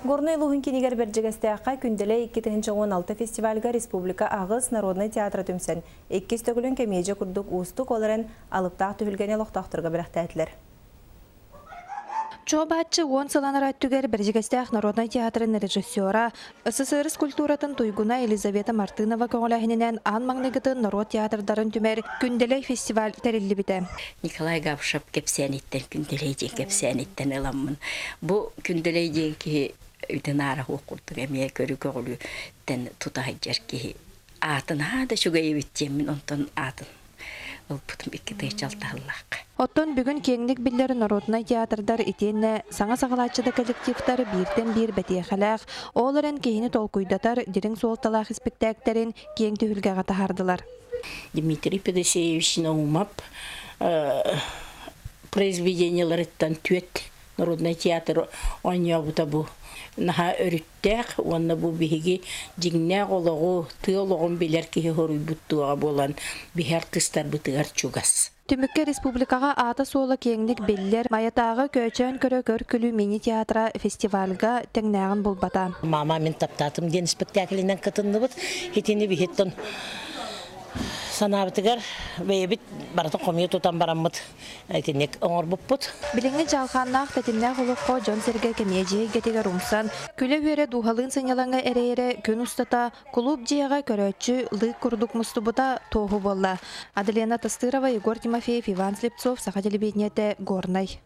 Горнай улууһун киинигэр Бэрдьигэстээххэ Күндэлэй 2016 фестивальга республика аҕыс народнай театра түмсэн, иккис төгүлүн кэмиэдьэ курдук уустук, ол эрэн алыптаах түһүлгэни олохтоохторго бэлэхтээтилэр. Чуобааччы уон сыл анараа өттүгэр Бэрдьигэстээх народнай театрын режиссера, СССР культуратын туйгуна Елизавета Мартынова көҕүлээһининэн аан маҥнайгытын норуот театрдарын түмэр Күндэлэй фестиваль тэриллибитэ. Николай Габышев кэпсээниттэн Күндэлэй диэн кэпсээниттэн ыламмын бу Күндэлэй диэн киһи үтэн аара суох курдук эмиэ көрү көҕүлүттэн тута сылдьар киһи аатын аа да үчүгэй эбит диэммин онтон аатын ылбытым икки тыһыынча алтаһыллаахха. Оттон бүгүн киэҥник биллэр норуодунай театрдар итиэннэ саҥа саҕалааччы да коллективтар бииртэн биир бэтиэхэлээх, ол эрэн киһини толкуйдатар дириҥ суолталаах испиктээктэрин киэҥ түһүлгэҕэ таһаардылар. Дмитрий Федосеевич Наумов произведениеларыттан түөрт народнай театр оонньообута бу наһаа өрүттээх уонна бу биһиги дьиҥнээх олоҕу, тыа олоҕун билэр киһи хоруйбут туоҕа буолан биһи артыыстарбытыгар чугас. Түмүккэ республикаҕа аата-суола киэҥник биллэр Майатааҕы Көөчөөн көрө көр-күлүү мини-театра фестивальга тэҥнээҕин булбата. «Мама, мин таптаатым» диэн спектаклинэн кытынныбыт. Итини биһиттэн санаабытыгар бэйэбит барытын хомуйа тутан бараммыт итинник оҥорбуппут. Билиҥҥи дьалхааннаах тэтимнээх олоххо дьон-сэргэ кэмиэдьийэ эйгэтигэр умсан, күлэ-үөрэ дууһалыын сынньалаҥҥа эрэйэрэ күн устата кулууп дьиэҕэ көрөөччү лыык курдук мустубута туоһу буолла. Аделина Тастырова, Егор Тимофеев, Иван Слепцов, Саха телевидениетэ, Горнай.